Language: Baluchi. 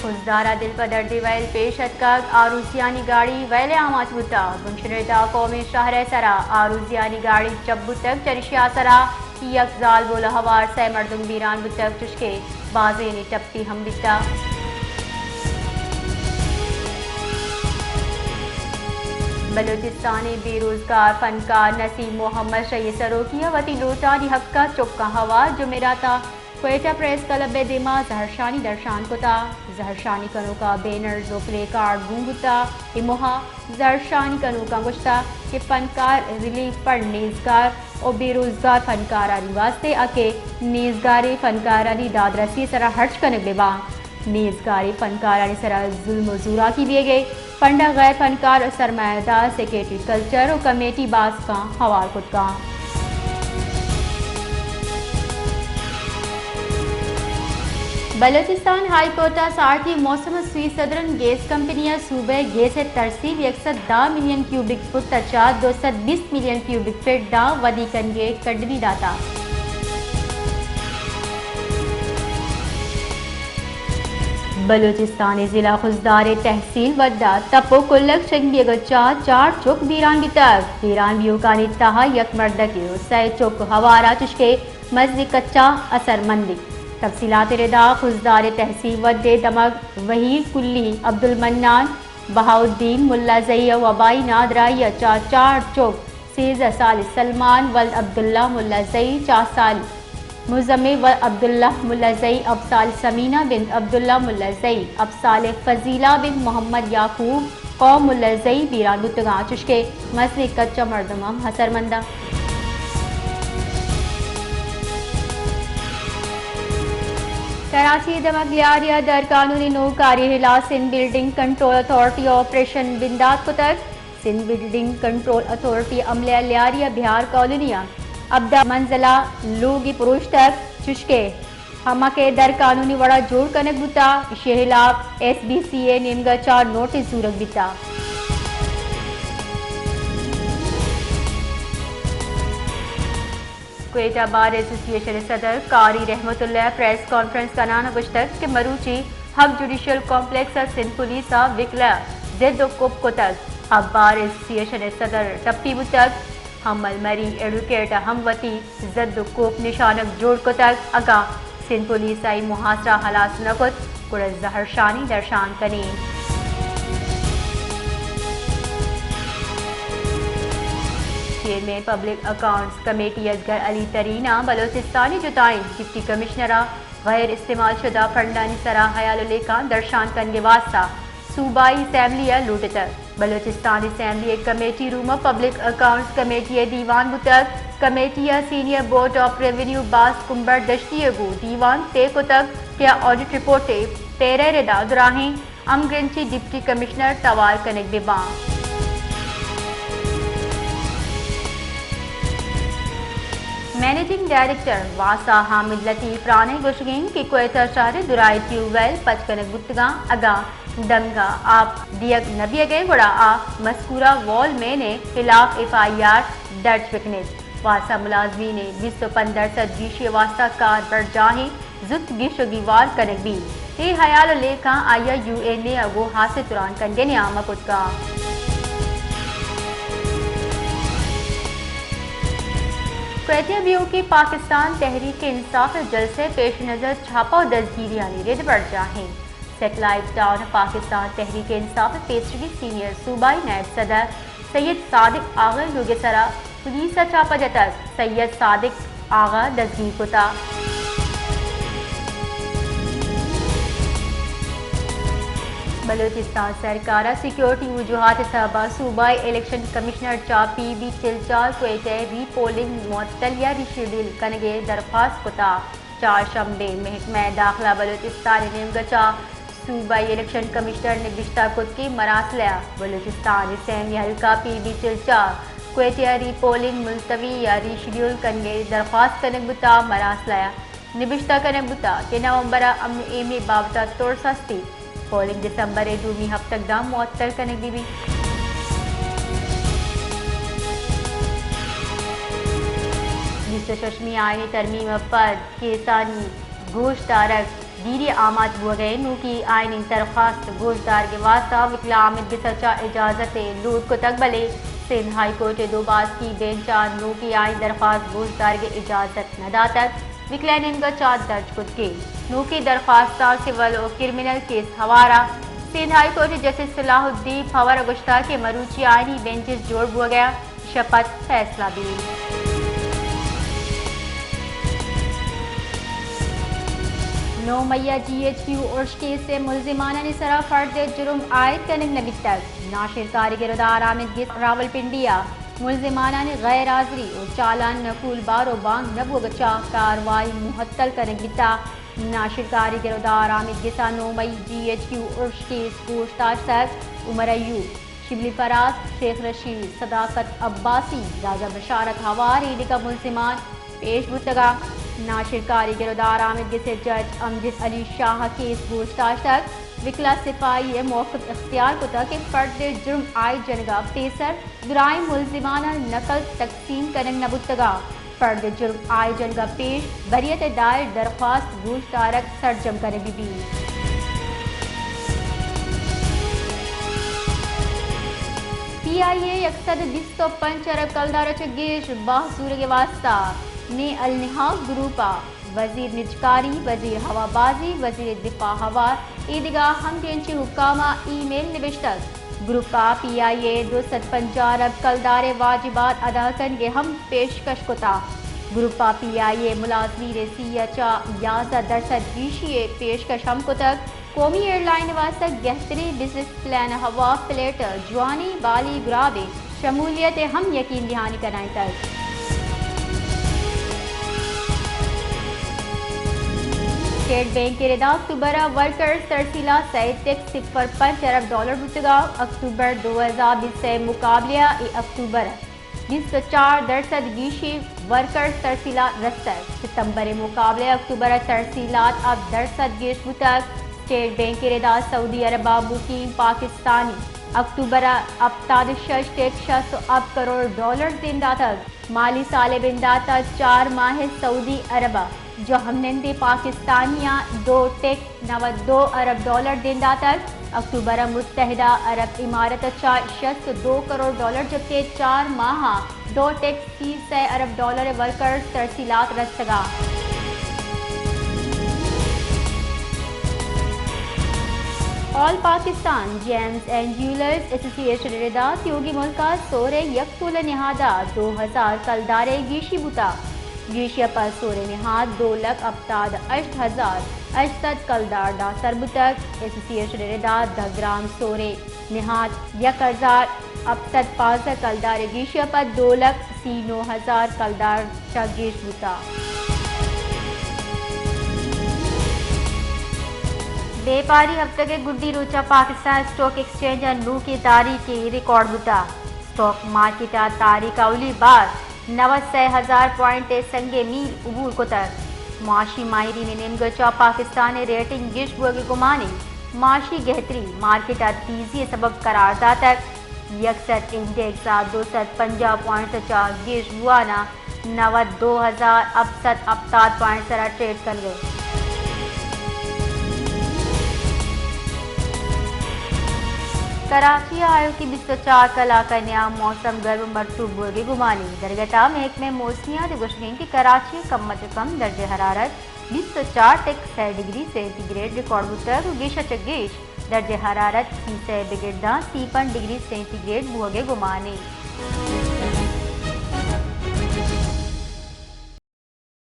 خضدار ءَ دل پہ دردی ویل پیش اتکگ، آروسیانی گاڑی ویل ءَ آماچ بوتگ۔ بنشن ءِ تہا قومی شاہراہ ءِ سرا آروسیانی گاڑی چپ بوتگ، چریشی ءِ سرا یک زالبول ءُ ہوار سئے مردم بیران بوتگ، چشکہ بازینے ٹپی ہم بیتگ۔ بلوچستان ءِ بے روزگار فنکار نسیم محمد شہی ءِ سروکی ءَ وتی لوٹانی حق ءَ چکاں ہوار جمعرات ءَ کوئٹہ پریس کلب ءِ دیما زہرشانی درشان کتا۔ زہرشانی کنوکاں بینرز ءُ پلے کارڈ گون بوتا۔ اے موہ ءَ زہرشانی کنوکاں گوشتا کہ فنکار ریلیف فنڈ نیزگار ءُ بے روزگار فنکارانی واسطے ءَ کہ نیزگاریں فنکارانی دادرسی ءِ سرا ہرچ کنگ بہ باں۔ نیزگاریں فنکارانی سرا ظلم ءُ زوراکی بیگ ءِ فنڈ ءَ غیر فنکار ءُ سرمایہ دار سیکرٹری کلچر ءُ کمیٹی باسکاں ہوار کتگاں۔ بلوچستان ہائی کورٹ ءَ سارتی موسم ءَ سوئی سدرن گیس کمپنی ءَ صوبہ ءِ گیس ءِ ترسیل یک سد دہ ملین کیوبک فٹ ءَ چہ دو سد بیست ملین کیوبک فٹ داں ودی کنگ ءِ کڈنی داتا۔ بلوچستان ءِ ضلع خضدار ءِ تحصیل وڈ ءَ تپ ءُ کلگ شنگ بیگ ءَ چہ چار چک بیران بیتگ۔ بیران بیوکانی تہا یک مردکے ءُ سئے چک ہوار ءَ چشکہ مزنیں کچ ءَ اثر مندی۔ تفصیلات ءِ ردا خضدار ءِ تحصیل وڈ ءِ دمگ وحید کلی، عبدالمنان، بہاؤالدین ملازئی ءُ وبائی نادراہی ءَ چہ چار چک سیزدہ سال سلمان ولد عبداللہ ملازئی، چار سال مزمل ولد عبداللہ ملازئی، ہپت سال ثمینہ بنت عبداللہ ملازئی، ہپت سال فضیلہ بنت محمد یعقوب قوم ملازئی بیران بوتگاں، چشکہ مزنیں کچ ءَ مردم ہم ہسر منداں۔ کراچی ءِ دمگ لیاری ءَ در قانونی نوکاری ہلاس سندھ بلڈنگ کنٹرول اتھارٹی ءَ آپریشن بندات کتگ۔ سندھ بلڈنگ کنٹرول اتھارٹی عملہ ءَ لیاری ءِ بہار کالونی ءَ ہبدہ منزلہ لوگے پروشتگ، چشکہ ہما کہ در قانونی وڑا جوڑ کنگ بوتا، ایشی ءِ ہلاپ ایس بی سی ءِ نیمگا چہ نوٹس زورگ بیتا۔ کوئٹہ بار ایسوسی ایشن ءِ صدر قاری رحمت اللہ ءَ پریس کانفرنس کنان ءَ گوشتگ کہ مروچی ہب جوڈیشل کمپلیکس ءَ سندھ پولیس ءَ وکلا ءِ زد ءُ کوپ کتگ۔ ہب بار ایسوسی ایشن ءِ صدر ٹپی بوتگ۔ ہمل مری ایڈوکیٹ ءَ ہم وتی زد ءُ کوپ نشانگ جوڑ کتگ۔ اگاں سندھ پولیس ءَ اے محاصرہ ہلاس نہ کت، گڑا زہرشانی درشان کنیں۔ Chairman public accounts committee Asghar Ali Tareen ءَ بلوچستان ءِ جتائیں ڈپٹی کمشنر ءَ غیر استعمال شدہ فنڈانی سرا ہیال ءُ لیکہاں درشان کنگ ءِ واستہ صوبائی اسمبلی ءَ لوٹتگ۔ بلوچستان اسمبلی ءِ کمیٹی روم ءَ پبلک اکاؤنٹس کمیٹی ءِ دیوان بوتگ۔ کمیٹی ءَ سینئر بورڈ آف ریونیو باز کمبر دشتی ءَ گوں دیوان طے کتگ کہ آ آڈٹ رپورٹ ءِ پیرہ ءِ ردا دراہیں ہمگرنچی ڈپٹی کمشنر توار کنگ بہ باں۔ منیجنگ ڈائریکٹر واسا حامد لطیف رانا ءِ گوشگ انت کہ کوئٹہ شہر ءِ دراہیں ٹیوب ویل پچ کنگ بوتگاں، اگاں دمگا آپ دیگ نہ بیگ ءَ گڑا آ مذکورہ وال مین ءِ ہلاپ ایف آئی آر درج بکنیت۔ واسا ملازمین ءِ بیست ءُ پنچ درسد گیشی ءِ واستہ کار برجاہیں زوت گیش ءُ گیوار کنگ بیت۔ اے ہیال ءُ لیکہ آئی ءَ یو این اے ءَ گوں ہاسیں تران کنگ ءِ نیام ءَ کتگ۔ کوئٹہ ءَ بیوکیں پاکستان تحریک انصاف ءِ جلسہ ءِ پیش نظر چھاپہ ءُ دزگیریانی رد برجاہ انت۔ سیٹلائٹ ٹاؤن ءَ پاکستان تحریک انصاف ءِ پیسریگیں سینئر صوبائی نائب صدر سید صادق آغا ءِ لوگ ءِ سرا پولیس ءَ چھاپہ جتگ، سید صادق آغا دزگیر کتگ۔ بلوچستان سرکار ءَ سیکورٹی وجوہات ءِ سبب ءَ صوبائی الیکشن کمشنر چہ پی بی چل چار کوئٹہ ءِ ری پولنگ معطل یا ری شیڈول کنگ ءِ درخواست کتگ۔ چارشنبے ءَ محکمہ داخلہ بلوچستان ءِ نیمگ ءَ چہ صوبائی الیکشن کمشنر ءَ نبشتہ کت کہ مراسلہ ءَ بلوچستان اسمبلی حلقہ پی بی چل چار کوئٹہ ءِ ری پولنگ ملتوی یا ری شیڈول کنگ ءِ درخواست کنگ بوتگ۔ مراسلہ ءَ نبشتہ کنگ بوتگ کہ نومبر ءَ امن ءُ ایمنی بابت ءَ ترس است اِنت، پولنگ دسمبر ءِ دومی ہپتگ داں معطل کنگ بہ بیت۔ بیست ءُ ششمی آئینی ترمیم ءَ پد کیسانی گوش دارگ دیری آماچ بوگ ء نوکی آئینی درخواست گوشدارگ ء واستہ وکلا آمید گس ء چہ اجازت ء لوٹ کتگ، بلے سندھ ہائی کورٹ ء دو باسکی بینچ ء نوکی آئینی درخواست گوشدارگ ء اجازت نہ داتگ۔ وکلا ء نیمگ ء چہ درج کت کہ نوکی درخواستاں سول و کرمنل کیس ہوار ء سندھ ہائی کورٹ ء جسٹس صلاح الدین پھور ء گوشتگ کہ مروچی آئینی بینچز جوڑ بوگ ء شپت فیصلہ بیت۔ نو مئی ء جی ایچ کیو ارش کیس ء ملزمانانی سرا فرد ء جرم عائد کنگ نہ بیتگ۔ ناشرکاری گرودار آمید گس راولپنڈی ء ملزمانانی غیر حاضری و چالان نقول بار و بانگ نہ بوگ ء چہ کاروائی معطل کنگ بیتگ۔ ناشرکاری گرودار آمید گس ء نو مئی جی ایچ کیو ارش کیس گوش داشتگ۔ عمر ایوب، شبلی فراز، شیخ رشید، صداقت عباسی، راجہ بشارت ہوار ایدگہ ملزمان پیش بوتگ ء ناشرکاری گرودار آمید گس ء جج امجد علی شاہ ء کیس گوش داشتگ۔ وکلا سپاہی ء موقف اختیار کتگ کہ فرد ء جرم عائد جنگ ء پیسر درائیں ملزماناں نقل تقسیم کنگ نہ بوتگ ء فرد جرم آئی جنگ ء پیش بریت ء دائر درخواست گوش دارگ سرجم کنگ بہ بیت۔ پی آئی اے یک سد بیست ء پنچ ارب کلدار ء چہ گیش باہ زورگ ء واستہ نے النہاغ گروپ ء وزیر نجکاری، وزیر ہوابازی، وزیر دفاع ہوار ایدگہ ہمگرنچیں حکام ء ای میل نبشتگ۔ گروپ ء پی آئی اے دو سد پنجاہ ارب کلدار ء واجبات ادا کنگ ء ہم پیشکش کتگ۔ گروپ ء پی آئی اے ملازمین ء سی ء چہ یازدہ درسد گیشی ء پیشکش ہم کتگ۔ قومی ایئرلائن ء واستہ گہتریں بزنس پلان ء ہوا فلیٹ ء جوانیں بالی گرابیں شمولیت ء ہم یقین دہانی کنائینتگ۔ اسٹیٹ بینک ء ردا اکتوبر ء ورکرز ترسیلات سئے ٹک صفر پنچ ارب ڈالر بوتگ ء اکتوبر دو ہزار بیست ء مقابلہ ء اے اکتوبر ء بیست ء چار درسد گیشی ورکرز ترسیلات رستگ۔ ستمبر ء مقابلہ ء اکتوبر ء ترسیلات ہپت درسد گیش بوتگ۔ اسٹیٹ بینک ء ردا سعودی عرب ء بوکنگ پاکستانی اکتوبر ء ہپتاد ء شش ٹک شست ء ہپت کروڑ ڈالر دیم داتگ۔ مالی سال ء بندات ء چار ماہ ء سعودی عرب ء جہمنندیں پاکستانیاں دو ٹک نود دو ارب ڈالر دیم داتگ۔ اکتوبر ء متحدہ عرب امارت ء چہ شست دو کروڑ ڈالر جپت ء چار ماہ ء دو ٹک سی سئے ارب ڈالر ء ورکرز ترسیلات رستگ ء آل پاکستان جیمز اینڈ جیولرز ایسوسی ایشن ء ردا تیوگیں ملک ء سور ء یک تولہ نہاد ء دو ہزار کلدار ء گیشی بوتگ۔ گیشی ء پد سور ء نہاد دو لکھ ہپتاد ہشت ہزار ہشت سد کلدار ء سر بوتگ۔ ایسوسی ایشن ء ردا دہ گرام سور ء نہاد یک ہزار ہپت سد پانزدہ کلدار ء گیشی ء پد دو لکھ سی نو ہزار کلدار چہ گیش بوتگ۔ بیپاری ہفتگ ء گڈی روچ ء پاکستان اسٹاک ایکسچینج ء نوکیں تاریخے ریکارڈ بوتگ۔ اسٹاک مارکیٹ ء تاریخ ء اولی بار نود سئے ہزار پوائنٹ ء سنگ ء میل عبور کتگ۔ معاشی ماہرین ء نیمگ ء چہ پاکستان ء ریٹنگ گیش بوگ ء گمان ء معاشی گہتری مارکیٹ ء تیزی ء سبب قرار داتگ۔ یک سد انڈیکس ء دو سد پنجاہ پوائنٹ ء چہ گیش بوان ء نود دو ہزار ہپت سد ہپتاد پوائنٹ سرا ٹریڈ کنگ ء۔ کراچی ء آیوکیں بیست ء چار کلاک ء نیام موسم گرم ء مرطوب بوگ ء گمانی۔ درگت ء محکمہ موسمیات ء گوشگ انت کہ کراچی ء کم ء چہ کم درجہ حرارت بیست ء چار ٹک سئے ڈگری سینٹی گریڈ ریکارڈ بوتگ ء گیش ء چہ گیش درجہ حرارت سی سئے بگر داں سی پنچ ڈگری سینٹی گریڈ بوگ ء گمان انت۔